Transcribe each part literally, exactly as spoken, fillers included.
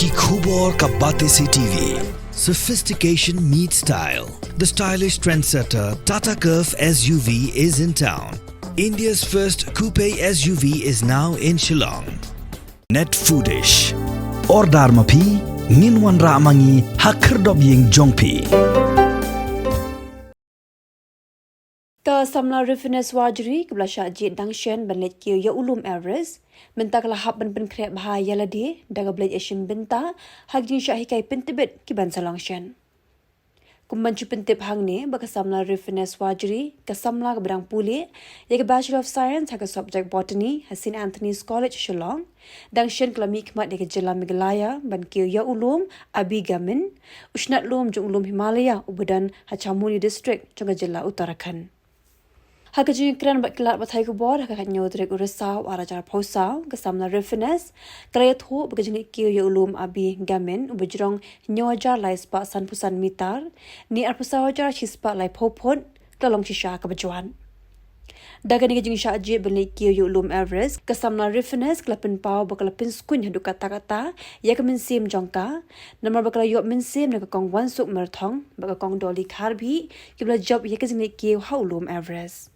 Ki khubor ka Batesi T V. Sophistication meets style. The stylish trendsetter Tata Curvv S U V is in town. India's first coupe S U V is now in Shillong. Net Foodish. Order ma phi, ngin wanrah ma ngi ha khyrdop ïing jong phi. Ka samla Rifiness Warjri kaba la shah jied dang shen ban leit kiew ïa u lum Everest, mynta ka la hap ban pynkhreh bha ïa lade da kaba leit ïashim bynta ha ki jingshah hikai pyntbit kiban sa long shen. Kum ban shu pyntip hangne ba ka samla Rifiness Warjri, ka samla kaba dang pule ïa ka Bachelor of Science ha ka subject Botany ha Saint Anthony's College, Shillong, dang shen ka la mihkhmat ïa ka jylla Meghalaya ban kiew ïa u lum Abigamin, u shnat lum jong u lum Himalaya uba don ha Chamoli District jong ka jylla Uttarakhand. Ha ka jingïakren bad ki lad pathai khubor ha ka khathynñiew tarik u Risaw arhajar arphew saw, ka samla Rifiness ka la ïathuh ba ka jingleit kiew ïa u lum Abigamin uba jrong hynñiew hajar lai spah sanphew san mitar ne arphew saw hajar shispah laiphew phut ka la long shisha kaba jwat. Da kane ka jingshah jied ban leit kiew ïa u lum Everest, ka samla Rifiness ka la pynpaw ba ka la pynskhem haduh katta katta ïa ka mynsiem jong ka, namar ba ka la ïoh mynsiem na ka Kong Wansuk Myrthong bad ka Kong Dolly Kharbhih kiba la jop ïa ka jingleit kiew ha u lum Everest.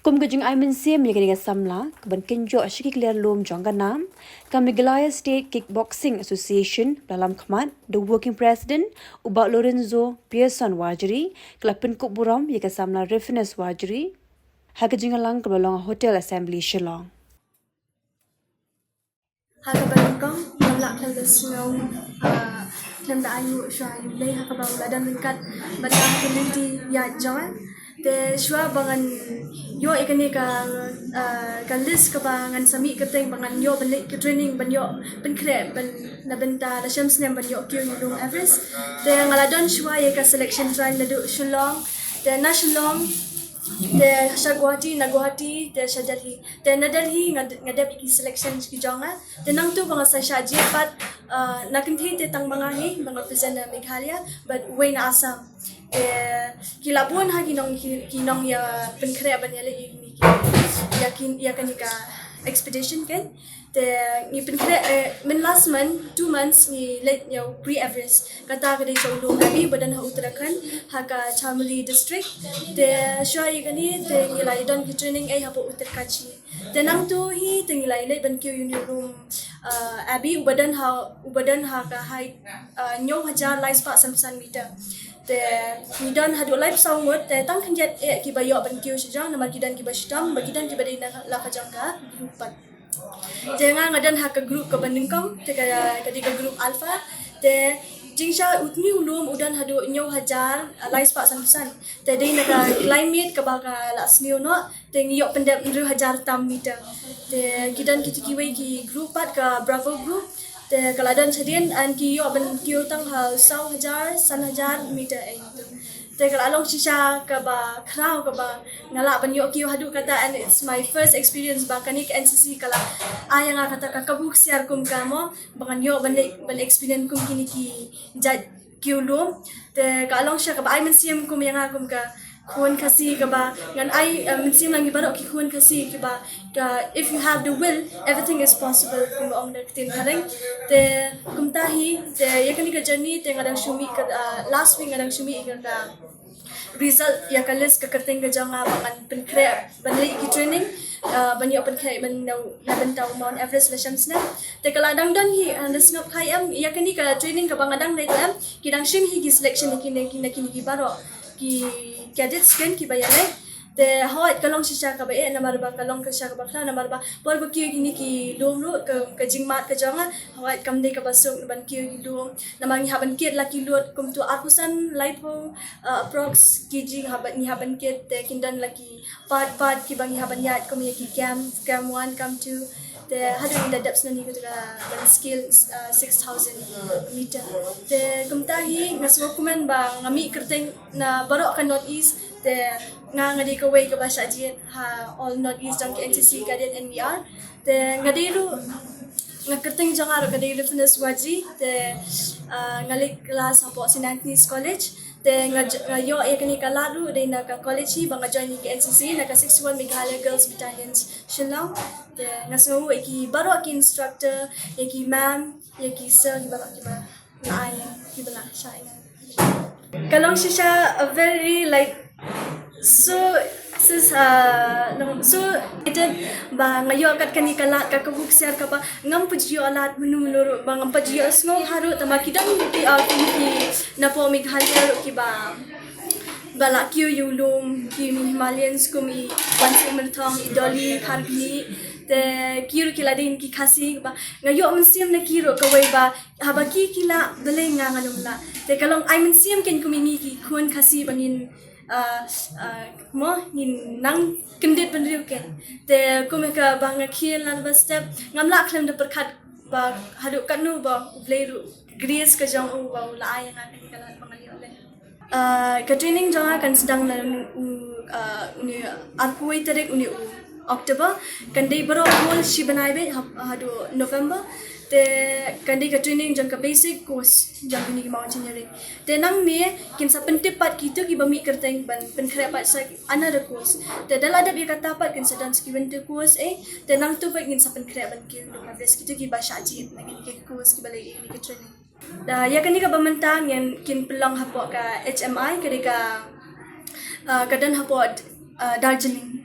Kum ka jingai mynsiem ïa kane ka samla kaban kynjoh sha ki kliar lum jong ka nam, ka Meghalaya State Kickboxing Association, ba la lam khmat da u Working President u Bah Lorenzo Pearson Warjri, ka la pynkup burom ïa ka samla Rifiness Warjri ha ka jingïalang kaba la long ha Hotel Assembly Shillong. Ha kaba nyngkong, ngam lah khlem da sngew, ah, khlem da ai nguh shuwa ïa U Blei ha kaba u la don ryngkat bad nga ha kine ki ïaid jong nga. Te shuwa ba ngan ïoh ïa kane ka, ah, ka list kaba ngan submit kyrteng ba ngan ïoh ban leit ka training ban ïoh pynkhreh ban na bynta la shem snem ban ïoh kiew ïa u lum Everest. Te nga la don shuwa ïa ka selection trial naduh Shillong, te na Shillong, te sha Guwahati, na Guwahati te sha Delhi. Te na Delhi nga, nga dep ïa ki selection ki jong nga. Te nangtu ba nga sa shah jied pat, ah, na kynthei te tang ma nga hi ba nga represent na Meghalaya, bad uwei na Assam. Te ki la bun ha ki nong, ki, ki nong ïa pynkhreh ban ïaleit ïa kine ki, ïa ki, ïa kane ka expedition kan. Te ngi pynkhreh, eh, myn last month, two months ngi leit ïa u pre-Everest. Kata ka dei sha u lum Abigamin ba don ha Uttarakhand, ha ka Chamoli district. Te shuwa ïa kane te ngi la ïa don ki training ei hapoh Uttarkashi. Te nangtu hi te ngi la ïa leit ban kiew ïa une u lum, ah, Abigamin uba don ha, uba don ha ka height, ah, hynñiew hajar lai spah sanphew san meter. Te ngi don haduh laiphew saw ngut, te tang khyndiat eh kiba ïoh ban kiew sha jong, namar ki don kiba shitom bad ki don kiba dei na la ka jong ka group pat. Te nga nga don ha ka group kaba nyngkong, te ka, ka dei ka group Alpha. Te jingshah une u lum u don haduh hynñiew hajar lai spah sanphew san. Te dei na ka climate kaba ka la sniew noh, te ngi ïoh pyndep hynriew hajar tam meter. Te ki don kita kiwei ki group pat, ka Bravo group. Te ka la don shadien, and ki ïoh ban kiew tang ha saw hajar, san hajar meter ei. Te ka la long shisha kaba khraw kaba nga lah ban ïoh kiew haduh katta, and it's my first experience ba kane ka N C C ka la ai ïa nga kata ka kabu ksiar kum ka mo, ba ngan ïoh ban leh, ban experience kum kine ki jait kiew lum. Te ka long shisha kaba ai mynsiem kum ïa nga kum ka khun Khasi kaba ngan ai, eh, mynsiem lang ïa baroh ki khun Khasi kiba ka, if you have the will, everything is possible, kumba ong da ka ktien phareng. Te kumta hi, te ïa kane ka journey te nga dang shu mih ka, ah, last week nga dang shu mih ka, ka result ïa ka list ka kyrteng ka jong nga ba ngan pynkhreh ban leit ki training, ah, ban ïoh pynkhreh ban na, na bynta u Mount Everest la shem snem. Te ka la dang don hi, ah, na sngap khai em ïa kane ka training kaba nga dang leit em, ki dang shim hi ki selection na kine, na kine ki baroh ki cadets ken kiba ïaleh. Te hooid ka long shisha kaba eh, namar ba ka long ka shisha kaba khraw, namar ba por ba kiew kine ki lum ruh ka, ka jingmad ka jong nga hooid kam dei kaba suk ban kiew ki lum. Namar ngi hap ban kit la ki lut kumtu arphew san, laiphew, uh, approx kg ngi hap ban, ngi hap ban kit, te kin don la ki part, part kiba ngi hap ban ïaid kum ïa ki camp, camp one, camp two. Te haduh ngi da dep sngewbha ïa kata ka ban scale, uh, six thousand meter. Te kumta hi nga sngewkmen ba nga mih kyrteng na baroh ka North East, te nga, nga dei kawei kaba shah jied ha all North East jong ka N C C Cadet N V R. Te nga dei ruh, nga kyrteng jong nga ruh ka dei Rifiness Warjri, te, ah, nga leit klas hapoh Saint Anthony's College. Te Te nga, nga ïoh ïa kane ka lad ruh dei na ka college hi ba nga join ïa ka N C C, na ka sixty-one Meghalaya Girls Battalion Shillong. Te nga sngew ïa ki baroh ki instructor, ïa ki ma'am, ïa ki sir, ki baroh kiba la ai, kiba la shah ïa nga. Ka long shisha a very, like, so, sis, uh, long so excited ba nga ïoh kat kane ka lad, ka kabu ksiar kaba ngam pat ju ïoh lad mynno mynno ruh, ba ngam pat ju ïoh sngew bha ruh, tangba ki don ki, uh, ki, ki napoh Meghalaya ruh kiba, ba la kiew ïa u lum, ki Himalayans kum i Wansuk Myrthong, i Dolly Khargni, te ki ruh ki la dei ki Khasi, ba nga ïoh mynsiem na ki ruh kawei ba haba ki ki lah, balei nga ngam lah. Te ka long ai mynsiem kein kum ïa ngi ki khun Khasi ba ngin, uh, uh, mo, ngin nang kyndit bynriew kein. Te kum ïa kaba nga khie lad ba step, ngam lah khlem da pyrkhat ba haduh katno ba U Blei ruh, grace ka jong u ba u la ai ïa nga kane ka lad ba nga ïoh leh. Uh, ka training jong nga kan sdang na u, uh, une arphew wei tarik une u October. Kan dei baroh hol shi bnai beit ha, haduh November. Te kan dei ka training jong ka basic course jong kine ki mountaineering. Te nangne kin sa pyntip pat kito kiba mih kyrteng ban pynkhreh pat sa another course. Te da la dep ïa kata pat kin sa don sa ki winter course, eh. Te nangta pat ngin sa pynkhreh ban kiew ïa u harvest, kito kiba shah jied na kine ki course kiba la ïoh ïa kine ki training. Da, ïa kane kaba mynta ngin, kin pynlong hapoh ka H M I, ka dei ka, uh, ka don hapoh, uh, Darjeeling.